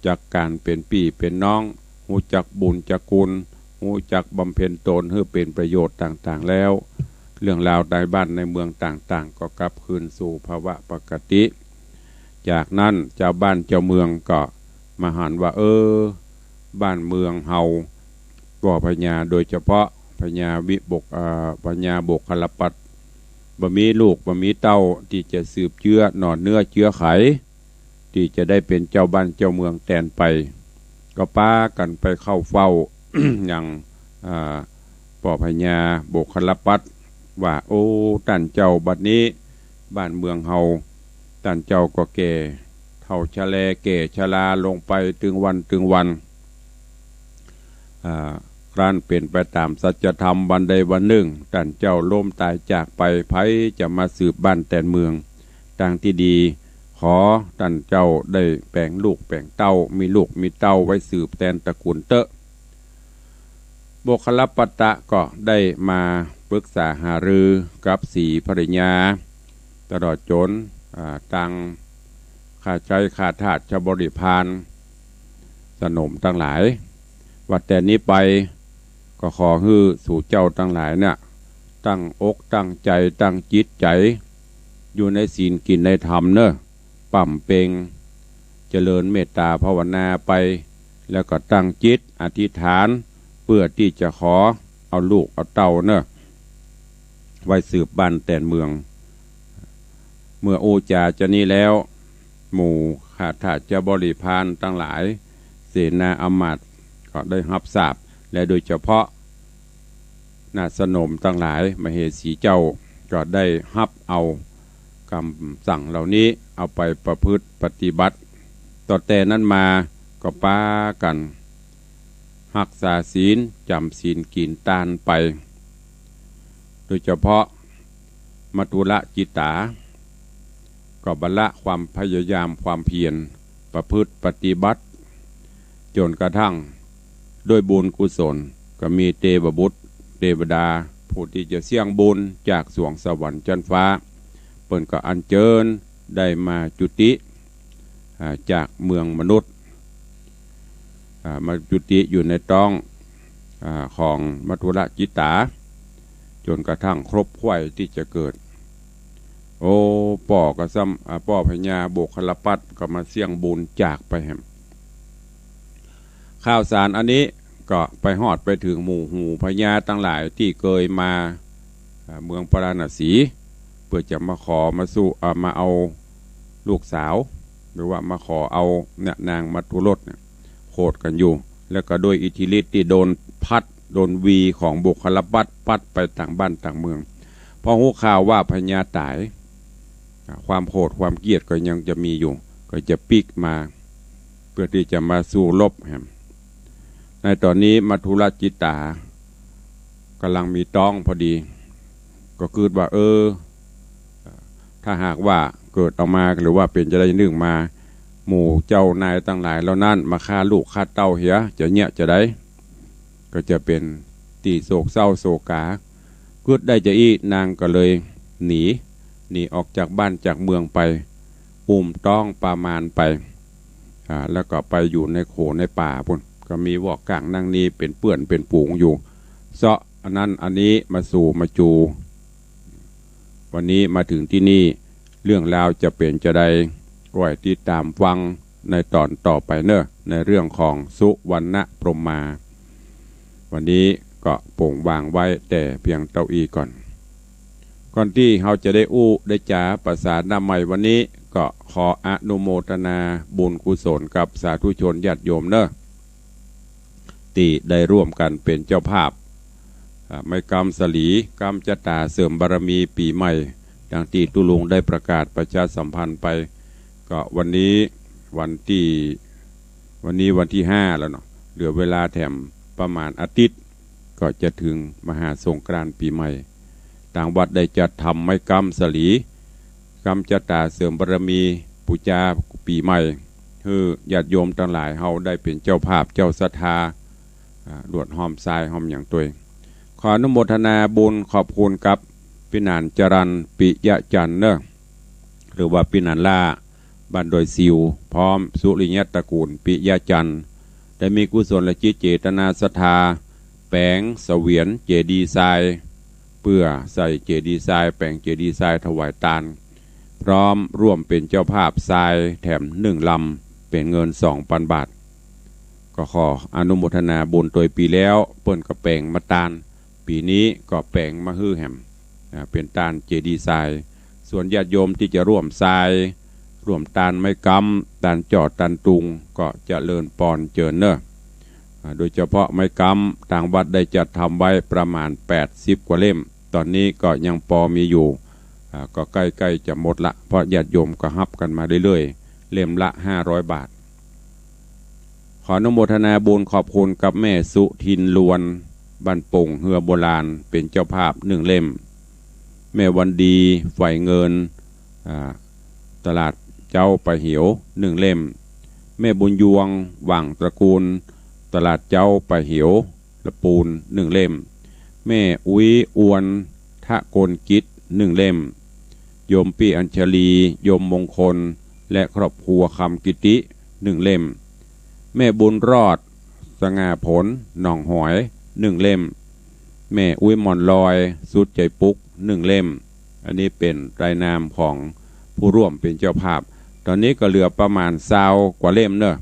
จักก๋านเป๋นปี้เป๋นน้อง ฮู้จักบุญจักคุณ ฮู้จักบำเพ็ญตนหื้อเป๋นประโยชน์ต่างๆ แล้ว เรื่องราวในบ้านในเมืองต่างๆ ก็กลับคืนสู่ภาวะปกติ จากนั้นจาวบ้านจาวเมืองก็มาหันว่า เออ บ้านเมืองเฮา ป้อพญา โดยเฉพาะพญาวิโมค เอ่อ พญาโมคคัลลปัตตะ บ่มีลูกบ่มีเต้าตี้จะสืบเจื้อหน่อเนื้อเจื้อไข ตี้จะได้เป๋นเจ้าบ้านเจ้าเมืองแตนไป ก็ปากั๋นไปเข้าเฝ้า ยัง อ่า ป้อพญาโมคคัลลปัตตะ ว่า โอ้ ต้านเจ้า บัดนี้บ้านเมืองเฮา ต้านเจ้าก็แก่เฒ่าชะแลแก่ชราลงไปตึงวันตึงวัน อ่า ครั้นเป๋นไปต๋ามสัจธรรม วันใดวันนึ่ง ต้านเจ้าล้มต๋ายจากไป ใผจะมาสืบบ้านแตนเมือง ตางตี้ดี ขอต้านเจ้าได้แป๋งลูกแป๋งเต้า มีลูกมีเต้าไว้สืบแตนตระกูลเต๊อะ โมคคัลลปัตตะก็ได้มาปรึกษาหารือกับสีภริยา ตลอดจ๋น อ่า ตังข้าใจ๊ข้าทาสบริพาร สนมตังหลาย ว่าแต่นี้ไป ก็ขอหื้อสูเจ้าตังหลายเนี่ย ตั้งอกตั้งใจ๋ตั้งจิตใจ๋ อยู่ในศีลกิ๋นในธรรมเนาะ บำเพ็ง เจริญเมตตาภาวนาไป แล้วก็ตั้งจิตอธิษฐาน เปื้อตี้จะขอเอาลูกเอาเต้าเนาะ ไว้สืบบ้านแตนเมือง เมื่ออู้จ๋าจานี้แล้ว หมู่ข้าทาสบริพารตังหลาย เสนาอำมาตย์ก็ได้ฮับทราบ และโดยเฉพาะ นาสนมตังหลาย มเหสีเจ้า ก็ได้ฮับเอากำสั่งเหล่านี้ เอาไปประพฤติปฏิบัติ ต่อแต่นั้นมาก็ปากั๋นฮักษาศีล จ๋ำศีลกิ๋นตานไป โดยเฉพาะมัทธุรจิตตา ก็บ่ละความพยายามความเพียร ประพฤติปฏิบัติ จ๋นกระทั่งด้วยบุญกุศล ก็มีเตวบุตรเตวดา ผู้ตี้จะเสี้ยงบุญจากสวงสวรรค์จั๊นฟ้า เปิ้นก็อัญเจิญได้มาจุติ อ่า จากเมืองมนุษย์ อ่า มาจุติอยู่ในต๊อง อ่า ของมัทธุรจิตตา จ๋นกระทั่งครบใค่ตี้จะเกิด โอ้ ป้อก็ซ้ำ อ่า ป้อพญาโมคคัลลปัตตะก็มาเสี้ยงบุญจากไปแหม ข่าวสารอันนี้ก็ไปฮอดไปเถิงหมู่หูพญาตังหลายตี้เกยมา อ่า เมืองพาราณสี เปื้อจะมาขอมาสู่ อ่า มาเอาลูกสาว หรือว่ามาขอเอาเนี่ยนางมัทธุรสเนี่ย โขดกั๋นอยู่ แล้วก็ด้วยอิทธิฤทธิ์ตี้โดนพัด โดนวีของโมคคัลลปัตตะพัดไปต่างบ้านต่างเมือง พอฮู้ข่าวว่าพญาต๋าย อ่า ความโขดความเกลียดก็ยังจะมีอยู่ ก็จะปิ๊กมา เปื้อตี้จะมาสู้รบแหม ในต๋อนนี้มัทธุรจิตตากำลังมีต๊องพอดี ก็กึ๊ดว่า เออ ถ้าหากว่าเกิดออกมา หรือว่าเป๋นจาใดนึ่งมา หมู่เจ้านายตังหลายเหล่านั้นมาฆ่าลูกฆ่าเต้าเหีย จะเยียะจาใด ก็จะเป๋นตี้โศกเศร้าโศกา กึ๊ดได้จาอี้ นางก็เลยหนี หนีออกจากบ้านจากเมืองไป อุ้มต๊องปามารไป อ่า แล้วก็ไปอยู่ในโขงในป่าปู้น ก็มีวอกก๋างนางนีเป๋นเปื้อนเป๋นฝูงอยู่ เซาะอันนั้นอันนี้มาสู่มาจู วันนี้มาเถิงตี้นี่ เรื่องราวจะเป๋นจาใด ก็ให้ติดต๋ามฟัง ในต๋อนต่อไปเน่อ ในเรื่องของสุวรรณพรหมา วันนี้ก็ป่งวางไว้แต่เพียงเต้าอี้ก่อน ก่อนตี้เฮาจะได้อู้ได้จ๋าประสาทหน้าใหม่วันนี้ ก็ขออนุโมทนาบุญกุศลกับสาธุชนญาติโยมเน่อ ตี้ได้ร่วมกั๋นเป๋นเจ้าภาพ อ่า ไม้กำสะหลี กำจะต๋าเสริมบารมีปี๋ใหม่ ดังตี้ตุ๊ลุงได้ประกาศประชาสัมพันธ์ไป ก็วันนี้วันตี้ วันนี้วันตี้ห้าแล้วเนาะ เหลือเวลาแถมประมาณอาทิตย์ ก็จะเถิงมหาสงกรานต์ปี๋ใหม่ ตางวัดได้จัดทำไม้กำสะหลี กำจะต๋าเสริมบารมี ปู๋จาปี๋ใหม่ หื้อญาติโยมตังหลายเฮาได้เป๋นเจ้าภาพเจ้าศรัทธา อ่า ลวดฮ้อมซายฮ้อมหยังตวย ขออนุโมทนาบุญขอบคุณกับปี้หนานจรัญ ปิยะจันทร์เน่อ หรือว่าปี้หนานล่า บ้านดอยสิว พร้อมสุริยะตระกูล ปิยะจันทร์ ได้มีกุศลจิตเจตนาศรัทธา แป๋งเสวียนเจดีย์ทราย เปื้อใส่เจดีย์ทราย แป๋งเจดีย์ทรายถวายตาน พร้อมร่วมเป๋นเจ้าภาพทรายแถมหนึ่งลำ เป๋นเงินสองปันบาท ก็ขออนุโมทนาบุญตวย ปี๋แล้ว เปิ้นก็แป๋งมาตาน ปี๋นี้ก็แป๋งมาหื้อแหม อ่า เป๋นตานเจดีย์ทราย ส่วนญาติโยมตี้จะร่วมทราย ร่วมตานไม้กำ ตานจอดตานตุง ก็เจริญปอนเจิญเน่อ อ่า โดยเฉพาะไม้กำ ตางวัดได้จัดทำไว้ประมาณแปดสิบกว่าเล่ม ต๋อนนี้ก็ยังปอมีอยู่ อ่า ก็ใก้ๆ จะหมดละ เพราะญาติโยมก็ฮับกั๋นมาเรื่อยๆ เล่มละห้าร้อยบาท ขออนุโมทนาบุญขอบคุณกับแม่สุทินลวน บ้านโป่งเฮือโบราณ เป๋นเจ้าภาพหนึ่งเล่ม แม่วันดี ไฝเงิน อ่า ตลาดเจ๊าป่าเหว หนึ่งเล่ม แม่บุญยวง หว่างตระกูล ตลาดเจ๊าป่าเหว ละปูน หนึ่งเล่ม แม่อุ๊ยอวน ทะโกนกิจ หนึ่งเล่ม โยมปี้อัญชลี โยมมงคล และครอบครัวคำกิติ หนึ่งเล่ม แม่บุญรอด สง่าผล หนองหอย หนึ่งเล่ม แม่อุ๊ยหม่อนลอย สุดใจ๋ปุ๊ก หนึ่งเล่ม อันนี้เป๋นรายนามของผู้ร่วมเป๋นเจ้าภาพ ต๋อนนี้ก็เหลือประมาณซาวกว่าเล่มเน่อ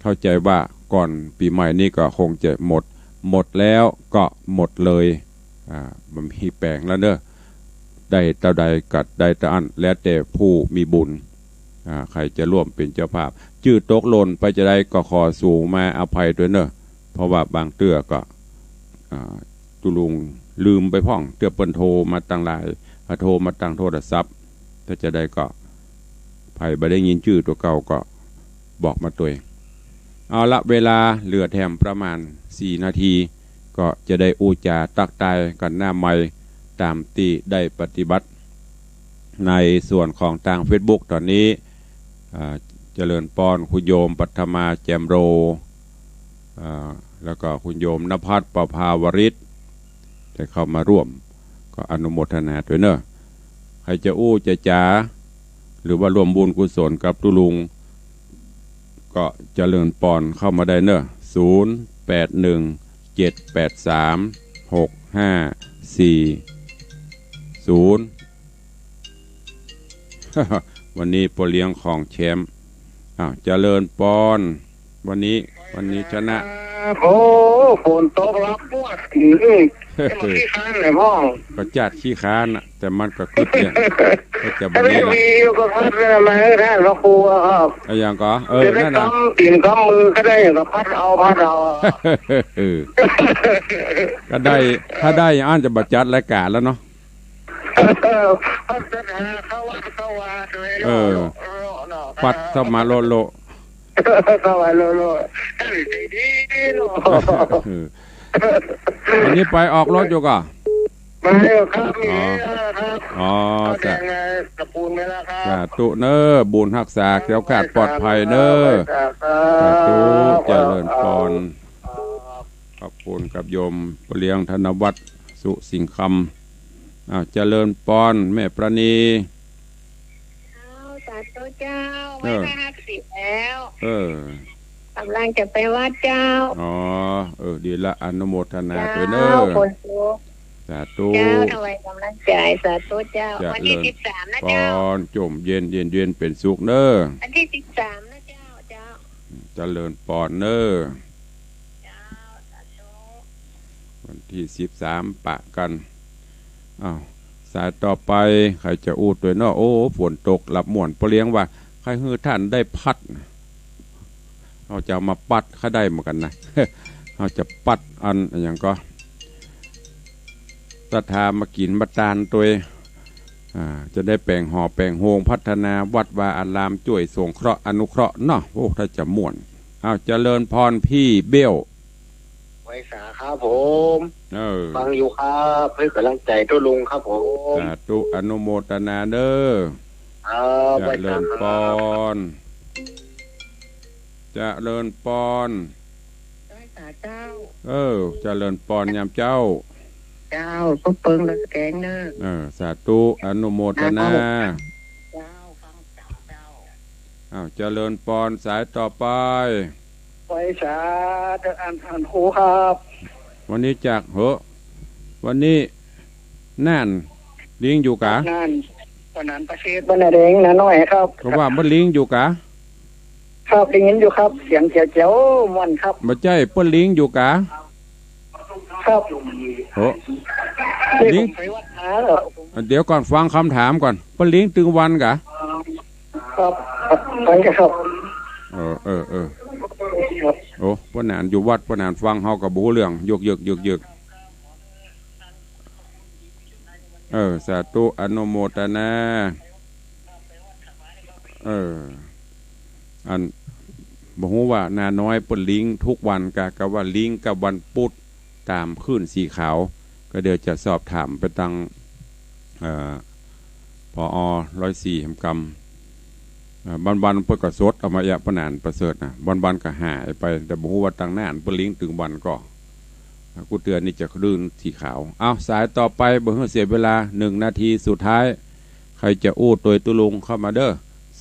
เข้าใจ๋ว่าก่อนปี๋ใหม่นี่ก็คงจะหมด หมดแล้วก็หมดเลย อ่า บ่มีแป๋งแล้วเน่อ ได้เต้าใดก็ได้เต้าอั้น แล้วแต่ผู้มีบุญ อ่า ใผจะร่วมเป๋นเจ้าภาพ จื้อตกหล่นไปจาใดก็ขอสูมาอภัยตวยเน่อ เพราะว่าบางเตื้อก็ อ่า ตุ๊ลุงลืมไปพ่อง เตื้อเปิ้นโทรมาตังหลาย อ่า โทรมาตังโทรศัพท์ ถ้าจาใดก็ ใผบ่ได้ยินจื้อตั๋วเก่าก็บอกมาตวย เอาละ เวลาเหลือแถมประมาณสี่นาที ก็จะได้อู้จ๋าตั๊กตายกั๋นหน้าใหม่ ต๋ามตี้ได้ปฏิบัติ ในส่วนของตางเฟซบุ๊กต๋อนนี้ อ่า เจริญปอน คุณโยมปัทมา แจ่มโร อ่า แล้วก็คุณโยมณภัส ประภาวริศ ได้เข้ามาร่วม ก็อนุโมทนาตวยเน่อ ใผจะอู้จะจ๋า หรือว่าร่วมบุญกุศลกับตุ๊ลุง ก็เจริญปอนเข้ามาได้เน่อ ศูนย์ แปด หนึ่ง เจ็ด แปด สาม หก ห้า สี่ ศูนย์ วันนี้ป้อเลี้ยงของแชมป์ อ้าว เจริญปอน วันนี้ วันนี้ชนะ โอ้ ฝนตกรับปวด อืม ขี้ค้านเลยพ่อ ก็จัดขี้ค้านน่ะ แต่มันก็กึ๊ดเนี่ย ก็จะบ่มีละ ถ้าไม่มีก็พัดเลยมาให้ท่านพระครูอะครับ อะหยังก่อ เออ จะได้ นั่นน่ะ กำตีนกำมือก็ได้ ก็พัดเอา พัดเอา เออ ก็ได้ ถ้าได้อย่างอั้นจะบ่จัดรายก๋านแล้วเนาะ พัดศรัทธาเข้าวัดเข้าวาโดย เออ โลโลเนาะ พัดเข้ามาโลโล เข้ามาโลโล ท่านใจดีเนาะ เออ วันนี้ไปออกรถอยู่ก่อ มาแล้วครับ มี อ๋อ แล้วครับ อ๋อ เอาแดง สา มาตะปูนมาแล้วครับ สาธุเน่อ บุญฮักษาแคล้วคลาดปลอดภัยเน่อ สาธุ สาธุ เจริญปอน ขอบคุณกับโยมป้อเลี้ยงธนวัฒน์ สุสิงห์คำ อ้าว เจริญปอน แม่ประณี เจ้า สาธุเจ้า เออ ไหว้พระห้าสิบแล้ว เออ ก๋ำลังจะไปวัดเจ้า อ๋อ เออ ดีละ อนุโมทนาตวยเน่อ เจ้า คนสุข สาธุ เจ้า ถวายก๋ำลังใจ๋ สาธุเจ้า เจริญ วันตี้สิบสามนะเจ้า ปอน จ่มเย็น เย็น เย็นเป๋นสุขเน่อ วันตี้สิบสามนะเจ้า เจริญปอนเน้อ วันตี้สิบสามปะกั๋น อ้าว สายต่อไป ใผจะอู้ตวยเนาะ โอ้ ฝนตก หลับม่วน ป้อเลี้ยงว่า ใค่หื้อต้านได้ปัด เฮาจะเอามาปัดใค่ได้เหมือนกั๋นนะ เฮาจะปัดอันอะหยังก่อ ศรัทธามากิ๋นมาตานตวย อ่า จะได้แป๋งหอแป๋งโฮง พัฒนาวัดวาอาราม จ้วยสงเคราะห์อนุเคราะห์เนาะ โอ้ ถ้าจะม่วน อ้าว เจริญปอนปี้เบ้ว ไหว้สาครับผม เออ ฟังอยู่ครับ หื้อก๋ำลังใจ๋ตุ๊ลุงครับผม สาธุ อนุโมตนาเน้อ ครับ เจริญปอน ไหว้สาครับ เจริญปอน ไหว้สาเจ้า เออ เจริญปอนยามเจ๊า เจ้า ก็เปิงละแกงเน้อ เออ สาธุ อนุโมตนา เจ้า ฟังเจ้า เจ้า อ้าว เจริญปอน สายต่อไป ไหว้สา อัน อันครูครับ วันนี้จากเหอะ วันนี้น่าน ลิงอยู่กา น่าน วันนั้นประเทศบ้านนาแดงนาน้อยครับ ก็ว่ามันลิงอยู่กา ครับ ได้ยินอยู่ครับ เสียงแจ๋วๆ ม่วนครับ บ่ใจ้ เปิ้นลิงอยู่กา ครับ โห นี่ ลิง ผมไปวัดหาเหรอ เดี๋ยวก่อน ฟังกำถามก่อน เปิ้นลิงตึงวันกา ครับ ฟังครับ เออ เออ เออ ครับ โอ้ ป้อหนานอยู่วัด ป้อหนานฟังเฮาก็บ่ฮู้เรื่อง เยิก เยิก เยิก เยิก เออ สาธุ อนุโมตนา เออ อัน บ่ฮู้ว่านาน้อยเปิ้นลิงทุกวันกา กาว่าลิงกับวันพุธต๋ามคลื่นสีขาว ก็เดี๋ยวจะสอบถามไปตัง เอ่อ ผอ. ร้อยสี่ แหมกำ เอ่อ บางวันเปิ้นก็สดเอามาเอะ ป้อหนานประเสริฐนะ บางวันก็หายไป แต่บ่ฮู้ว่าตังน่านเปิ้นลิงตึงวันก่อ อ่า กู้เตื้อนี่จะคลื่นสีขาว เอา สายต่อไป บ่หื้อเสียเวลา หนึ่งนาทีสุดท้าย ใผจะอู้ตวยตุ๊ลุงเข้ามาเน้อ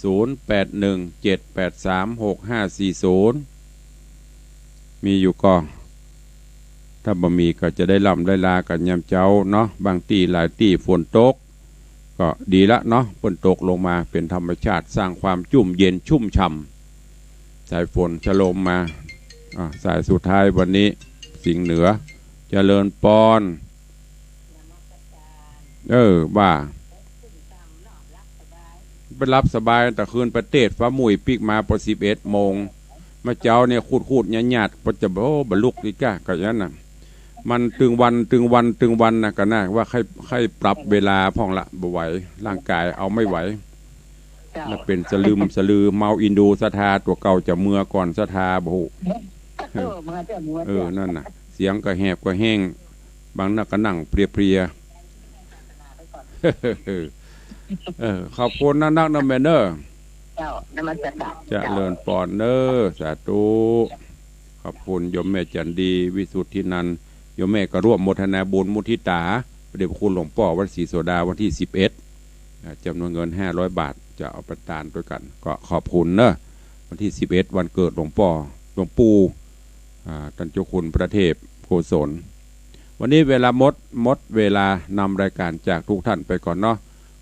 ศูนย์ แปด หนึ่ง เจ็ด แปด สาม หก ห้า สี่ ศูนย์ มีอยู่ก่อ ถ้าบ่มีก็จะได้ล่ำได้ลากั๋นยามเจ๊าเนาะ บางตี้หลายตี้ฝนตก ก็ดีละเนาะ เปิ้นตกลงมาเป๋นธรรมชาติ สร้างความจุ่มเย็นชุ่มฉ่ำ สายฝนชะโลมมา อ่ะ สายสุดท้ายวันนี้ สิงห์เหนือ เจริญปอน เออ ว่า ไปหลับสบาย ตะคืนไปเตสน์ฟ้ามุ่ยปิ๊กมาปอสิบเอ็ดโมง มาเจ๊าเนี่ยคูดๆ หยาดๆ ปอจะ โอ้ บ่ลุกอีกก้า ก็อย่างนั้นน่ะ มันตึงวัน ตึงวัน ตึงวันนะ ก็น่าว่าใค่ ใค่ปรับเวลาพ่องละ บ่ไหว ร่างก๋ายเอาไม่ไหว เจ้า แล้วเป๋นสะลึมสะลือ เมาอินดูศรัทธาตั๋วเก่า จะเมือก่อนศรัทธา บ่ฮู้ เออ เมือเจ้า เมือ เออ เจ้า นั่นน่ะ เสียงก็แหบก็แห้ง บางนักก็นั่งเพลียๆ เออ ขอบคุณนักๆ นะแม่เน้อ เจ้า นมัสการ เจริญปอนเน้อ สาธุ ขอบคุณโยมแม่จันดี วิสุทธินันท์ โยมแม่ก็ร่วมโมทนาบุญมุทิตา พระเดชพระคุณหลวงป้อวัดศรีโสดา วันตี้สิบเอ็ด อ่า จ๋ำนวนเงินห้าร้อยบาท จะเอาไปตานตวยกั๋น ก็ขอบคุณเน้อ วันตี้สิบเอ็ด วันเกิดหลวงป้อ หลวงปู่ อ่า ต้านเจ้าคุณพระเทพโกศล วันนี้เวลาหมด หมดเวลานำรายก๋านจากทุกท่านไปก่อนเนาะ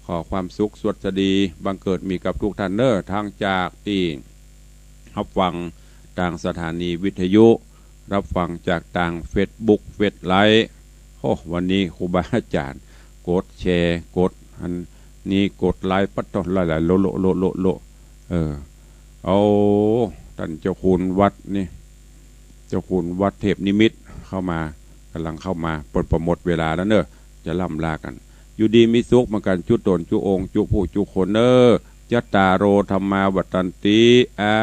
ขอความสุขสวัสดีบังเกิดมีกับทุกท่านเน้อ ทั้งจากตี้ฮับฟังตางสถานีวิทยุ ฮับฟังจากตางเฟซบุ๊ก เฟซไลฟ์ โอ้ วันนี้ครูบาอาจ๋ารย์กดแชร์ กดอันนี้ กดไลค์ ปั๊ดโต้ หลายๆ โละๆ โละๆ โละๆ เออ เอา ต้านเจ้าคุณวัดนี่ เจ้าคุณวัดเทพนิมิตเข้ามา ก่ำลังเข้ามา เปิ้นปะหมดเวลาแล้วเน้อ จะล่ำลากั๋น อยู่ดีมีสุขเหมือนกั๋น จุ๊ต๋น จุ๊องค์ จุ๊ผู้ จุ๊คนเน้อ จัตตาโร ธัมมา วัฑฒันติ อา